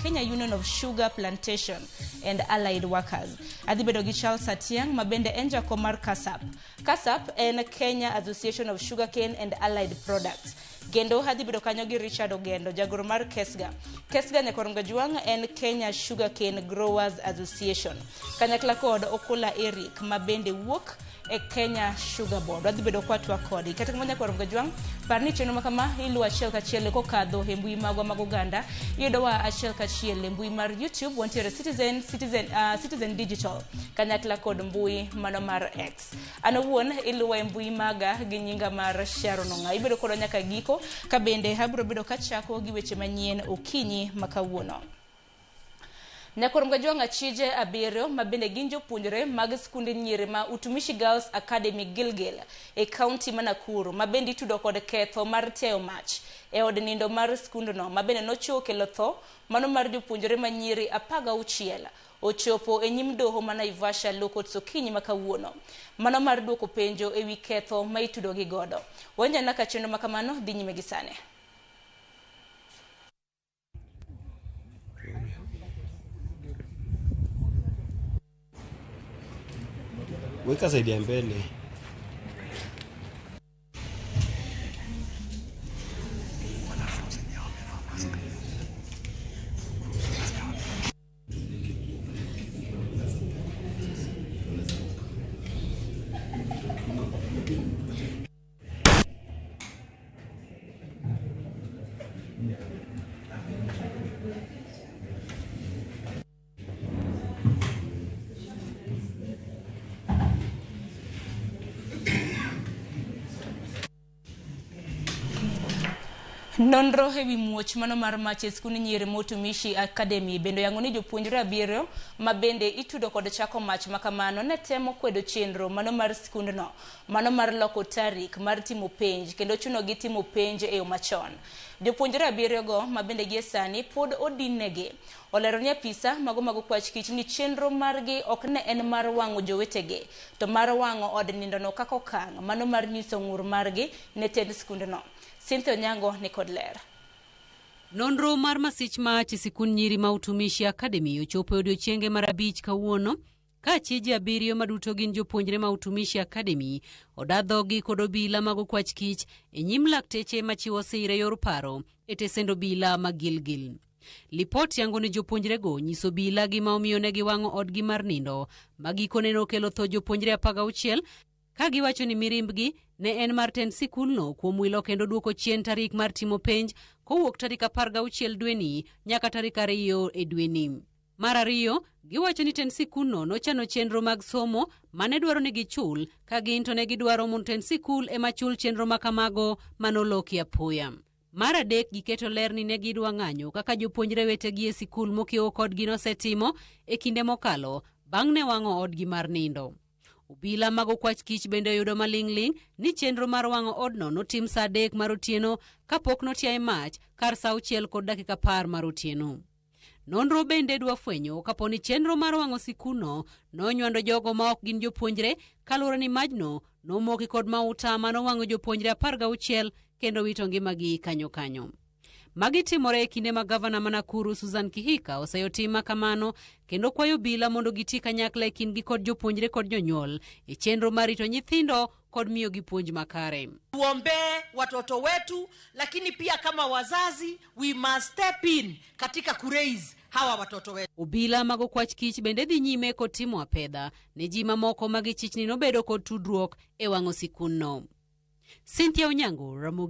Kenya Union of Sugar Plantation and Allied Workers. Adhi bedo gi Charles Atiang' ma bende en jakom mar KASAP. KASAP en Kenya Association of Sugarcane and Allied Products. Kendo adhi bedo kanyo gi Richard Ogendo, jagoro mar KESGA. KESGA Nyakwar Mgajwang' en Kenya Sugarcane Growers Association. Kanyakla kod Okola Eric ma bende wuok e Kenya Sugar Board. Wadhi bedo kwatwa kodi. Kata kamano Nyakwar Mgajwang', par ni chenro ma kama iluwo achiel kachiel kokadho e mbui magwa mag oganda. Iyudowa achiel kachiel e mbui mar YouTube, wantiere Citizen Digital kanyakla kod mbui mano mar X. An owuon iluwa e mbui maga gi nyinga mar Sharon Ong'ayo. Ibedo kodwa nyaka giko ka bende abiro bedo kachako gi weche manyien okinyi ma kawuono. Nyakwar Mgajwang' achije 7 ma bende gin jopuonjre mag skunde nyiri ma Utumishi Girls Academy Gilgil e kaunti ma Nakuru ma bende itudo kod ketho mar tiayo mach e od nindo mar skundno ma bende nochiwo kelo tho mano mar jopuonjre ma nyiri 16 ochopo e nyim doho ma Naivasha Lokot okinyi ma kawuono. Mano mar duoko penjo e wi ketho ma itudo gi godo. Wanjana ka chenro ma kamano dhi nyime gi sani. Weka zaidi ya mbele. Nonro ewi muoch mano mar mach e skund nyiri ma Utumishi Academy bende oyango ni jopuonjre 7 ma bende itudo kod chako mach makamano ne temo kwedo chenro mano mar skundno mano mar loko tarik mar timo penj kendo chunogi timo penj e yo machon. Jopuonjre 7 go ma bende gie sani pod odinnegi. Olero ni apisa mago mag okwach kich ni chenro margi ok ne en mar wang'o jowetegi to mar wang'o od nindono kaka okang' mano mar nyiso ng'ur margi ne tend skundno. Cynthia Onyango ni kod ler. Nonro mar masich mach e sikund nyiri ma Utumishi Academy ochopo e odiechienge mar 5 kawuono ka achije 7 maduto gin jopuonjre ma Utumishi Academy oda dhogi kod obila mag okwach kich e nyim lakteche machiwo sir e yor paro e tesend obila ma Gilgil. Lipot yango ni jopuonjrego nyiso obila gima omiyo ne giwang'o odgi mar nindo ma gikone nokelo tho jopuonjre 16 ka giwacho ni mirimbgi ne en mar tend sikulno kuom wilo kendo duoko chien tarik mar timo penj kowuok tarik 16 dweni nyaka tarik 2 e dweni. Mar ariyo, giwacho ni tend sikulno nochano chenro mag somo mane dwaro ni gichul ka gin to ne gidwaro mondo tend sikul ema chul chenro makamago manoloki apoya. Mar adek, giketo ler ni ne gidwa ng'anyo kaka jopuonjre wetegi e sikul mokiewo kodgi nosetimo e kinde mokalo bang' ne wang'o odgi mar nindo. Obila mag okwach kich bende oyudo maling'ling' ni chenro mar wang'o odno notim saa 3 mar otieno kapok notiaye mach kar saa 6:10 mar otieno. Nonro bende dwa fwenyo kapo ni chenro mar wang'o sikulno nonywando jogo ma ok gin jopuonjre kaluwore ni majno nomoki kod mauta manowang'o jopuonjre 16 kendo wito ngimagi kanyo kanyo. Magi timore e kinde ma gavana ma Nakuru Susan Kihika oseyo tim ma kamano kendo kwayo obila mondo giti kanyakla e kindgi kod jopuonjre kod jonyuol e chenro mar rito nyithindo kod miyogi puonj makare. Tuombee watoto wetu, lakini pia kama wazazi we must step in katika kuraise hawa watoto wetu. Obila mag okwach kich bende dhi nyime kod timo apedha ne ji mamoko ma gichich ni nobedo kod tudruok e wang'o sikunno. Cynthia Onyango, Ramogi.